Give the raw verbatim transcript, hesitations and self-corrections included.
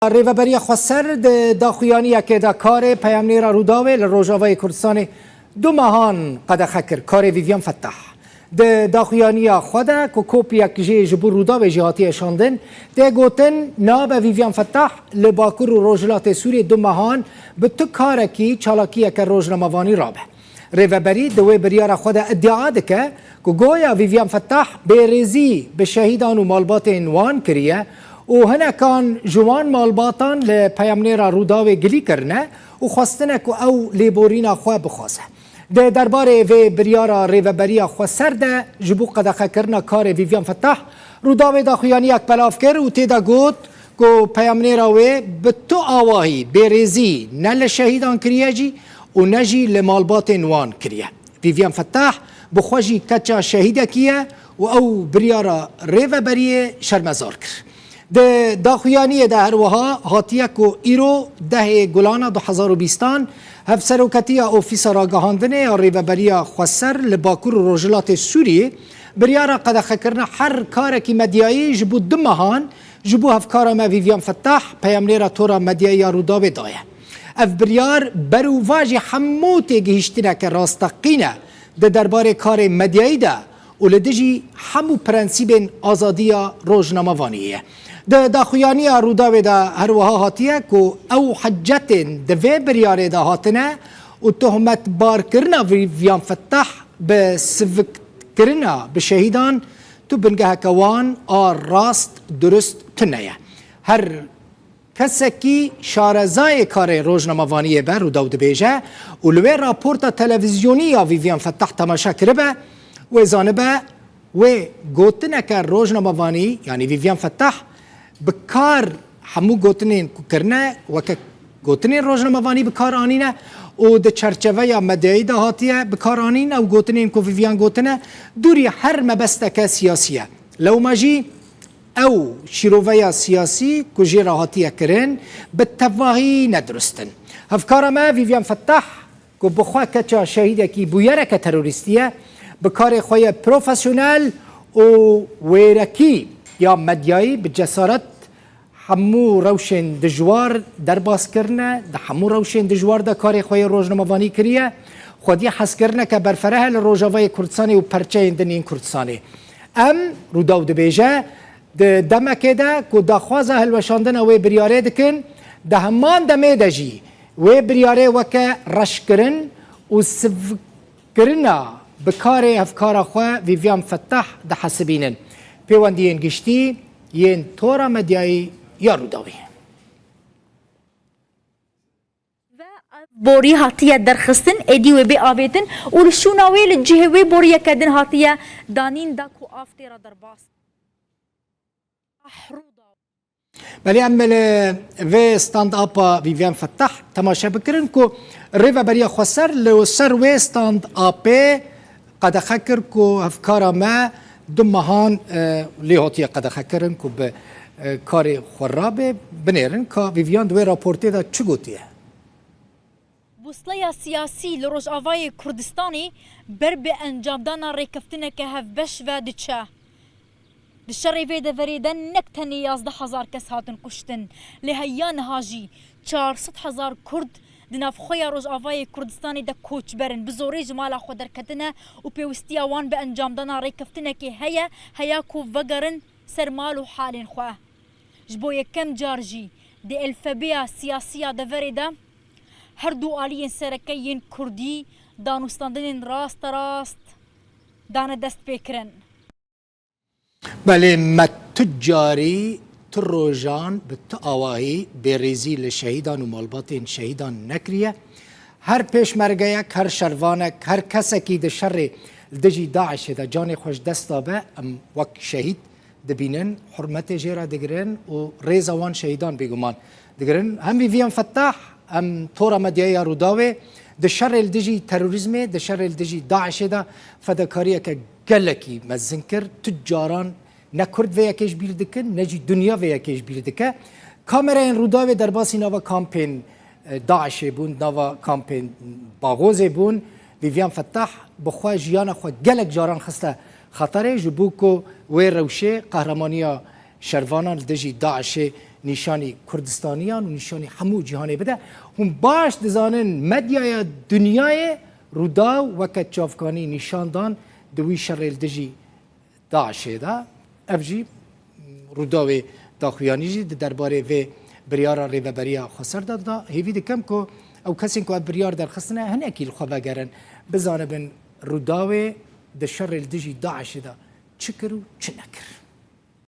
Rêveberiya Xweser di daxuyaniyekê de karê peyamnêra Rûdawê li Rojavayê Kurdistanê du mehan qedexe kir, karê Vîvyan Fetah. Di daxuyaniya xwe de ku kopyek jê ji bo Rûdawê jî hatiye şandin, tê gotin nabe Vîvyan Fetah li Bakur û Rojhilatê Sûriyê du mehan bi tu karekî çalakiyeke rojnamevanî rabe. Rêveberî di wê biryara xwe de îdia dike ku goya Vîvyan Fetah bêrêzî bi şehîdan û malbatên wan kiriye û hinekan ji wan malbatan li peyamnêra Rûdawê gilî kirine û xwestine ku ew lêborîna xwe bixwaze. Di derbarê vê biryara Rêveberiya Xweser de ji bo qedexekirina karê Vîvyan Fetah, Rûdawê daxuyaniyek belav kir û tê de got ku peyamnêra wê bi tu awahî bêrêzî ne li şehîdan kiriye jî û ne jî li malbatên wan kiriye. Vîvyan Fetah bi xwe jî keça şehîdekî ye û ew biryara Rêveberiyê şermezar kir. Di daxuyaniyê de her wiha hatiye ku îro dehê Gulana du hezar û bîstan Hevseroketiya Ofîsa Ragihandinê ya Rêveberiya Xweser li Bakur û Rojhilatê Sûriyê biryara qedexekirina her karekî medyayî ji bo du mehan ji bo hevkara me Vîvyan Fetah, peyamnêra tora medyayî ya Rûdawê daye. Ev biryar berûvajî hemû têgihiştineke rasteqîn e di derbarê karê medyayî de û li dijî hemû prensîbên azadiya rojnamevaniyê ye. Di daxuyaniya Rûdawê de her wiha hatiye ku ew hicetên di vê biryarê de hatine û tohmetbarkirina Vîvyan Fetah bi sivikkirina bi şehîdan tu bingeheke wan a rast, durust tune ye. Her kesekî şarezayê karê rojnamevaniyê be, Rûdaw dibêje û li wê raporta televîzyonî ya Vîvyan Fetah temaşe kiribe, wê zanibe wê gotineke rojnamevanî, yanî Vîvyan Fetah, bi kar hemû gotinên ku kirine weke gotinên rojnamevanî bi kar anîne û di çerçeveya medyayî de hatiye bi kar anîn ew gotinên ku Vîvyan gotine dûrî her mebesteke siyasî ye. Lewma jî ew şîroveya siyasî ku jê re hatiye kirin, bi tevahî nedurist in. Hevkara me Vîvyan Fetah, ku bi xwe keça şehîdekî bûyereke terorîstî ye, bi karê xwe yê profesyonel û wêrekî ya medyayî bi cesaret hemû rewşên dijwar derbas kirine, di hemû rewşên dijwar de karê xwe yê rojnamevanî kiriye, xwedî hezkirineke berfereh e li Rojavayê Kurdistanê û perçeyên din yên Kurdistanê. Em, Rûdaw dibêje, di demekê de ku daxwaza hilweşandina wê biryarê dikin, di heman demê de jî wê biryarê weke reşkirin û sivkirina bi karê hevkara xwe Vîvyan Fetah dihesibînin. Pêwendiyên giştî yên Tora Medyayî ya Rûdawê. Ve ev borî hatiye derxistin, êdî wê bê avêtin û li şûna wê li cihê wê boriyeke din hatiye danîn da ku av tê re derbas. Belê, em li vê stand-upa Vîvyan Fetah temaşe bikirin ku Rêveberiya Xweser li ser wê stand-upê qedexe kir ku hevkara me du mehan, e, lê hatiye qedexekirin ku bi, e, karê xwe rabe. Binêrin ka Vîvyan di wê raportê de çi gotiye. Bûsleya siyasî li Rojavayê Kurdistanê ber bi encamdana rêkeftineke hevbeş ve diçe. Di şerê vê deverê de nek tenê yazdeh hezar kes hatin kuştin, lê heya niha jî çar sed hezar Kurd di navxweya Rojavayê Kurdistanê de koçber in, bi zorê ji mala xwe derketine û pêwistiya wan bi encamdana rêkeftinekê heye, heya ku vegerin ser mal û halên xwe. Ji bo yekem car jî di elfebeya siyasî ya deverê de her du aliyên sereke yên kurdî danûstandinên rasterast dane destpêkirin. Belê, me tu carî, tu rojan bi tu awahî bêrêzî li şehîdan û malbatên şehîdan nekiriye. Her pêşmergeyek, her şervanek, her kesekî di şerê li dijî DAIŞê de canê xwe ji dest dabe, em wek şehîd dibînin, hurmetê jê re digirin û rêza wan şehîdan bêguman digirin. Hem Vîviyan Fetah, hem Tora Medyayê ya Rûdawê di şerê li dijî terorîzmê, di şerê li dijî DAIŞê de fedakariyeke gelekî mezin kir. Tu caran ne Kurd vê yekê ji bîr dikin, ne jî dinya vê yekê ji bîr dike. Kamerayên Rûdawê derbasî nava kampên, e, DAIŞê bûn, nava kampên Baxozê bûn. Vîviyan Fetah bi xwe jiyana xwe gelek caran xiste xeterê, ji bo ku wê rewşê qehramaniya şervanan li dijî DAIŞê nîşanî Kurdistaniyan û nîşanî hemû cîhanê bide. Hûn baş dizanin medyaya dinyayê Rûdaw weke çavkanî nîşan dan di wî şerê li dijî DAIŞê de. Ev jî Rûdawê daxuyanî jî di derbarê vê biryara Rêveberiya Xweser de da. Hêvî dikim ku ew kesên ku ev biryar derxistine hinekî li xwe vegerin, bizanibin Rûdawê di şerê li dijî DAIŞê de çi kir û çi nekir.